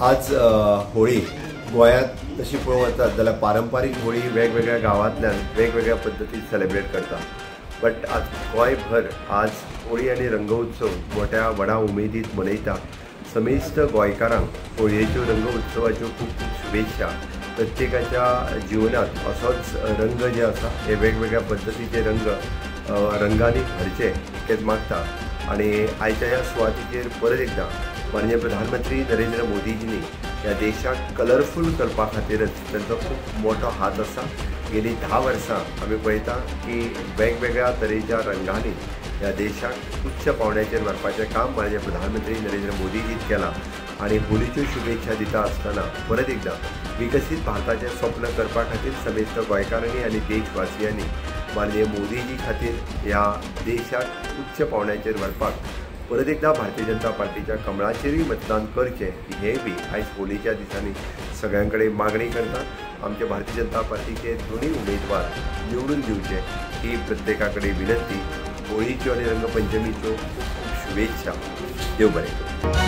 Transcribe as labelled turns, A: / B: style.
A: आज होळी गोंयांत तशी पळोवंक वचत जाल्यार पारंपारीक होळी वेगवेगळ्या गांवांतल्यान वेगवेगळ्या पद्दतीन सेलेब्रेट करता, बट आज गोंयभर आज होळी आनी रंगोत्सव मोठ्या व्हडा उमेदीत मनयता। समेस्त गोंयकारांक होळयेच्यो रंगोत्सवाच्यो खूब खूब शुभेच्छा। प्रत्येकाच्या जिवनात असोच रंग जे आसा हे वेगवेगळ्या पद्दतीचे रंग रंगांनी भरचे इतकेंच मागता। आनी आयच्या ह्या सुवातीचेर परत एकदां माननीय प्रधानमंत्री नरेंद्र मोदीजींनी ह्या देशाक कलरफूल करपा खातीरच तांचो खूब मोठो हात आसा। गेली 10 वर्सां आमी पळयता की वेगवेगळ्या तरेच्या रंगांनी ह्या देशाक उच्च पावंड्याचेर व्हरपाचें काम माननीय प्रधानमंत्री नरेंद्र मोदीजीन केलां। आनी होलीच्यो शुभेच्छा दिता आसतना परत एकदां विकसीत भारताचें स्वप्न करपा खातीर समेस्त गोंयकारांनी आनी देशवासियांनी माननीय मोदीजी खातीर ह्या देशाक उच्च पावंड्याचेर व्हरपाक परत एकदां भारतीय जनता पार्टीच्या कमळाचेरूय मतदान करचें हें बी आयज होलीच्या दिसांनी सगळ्यां कडेन मागणी करता। आमचे भारतीय जनता पार्टीचे दोनूय उमेदवार निवडून दिवचे ही प्रत्येका कडेन विनंती। होळीच्यो आनी रंगपंचमीच्यो खूब खूब शुभेच्छा। देव बरें करूं।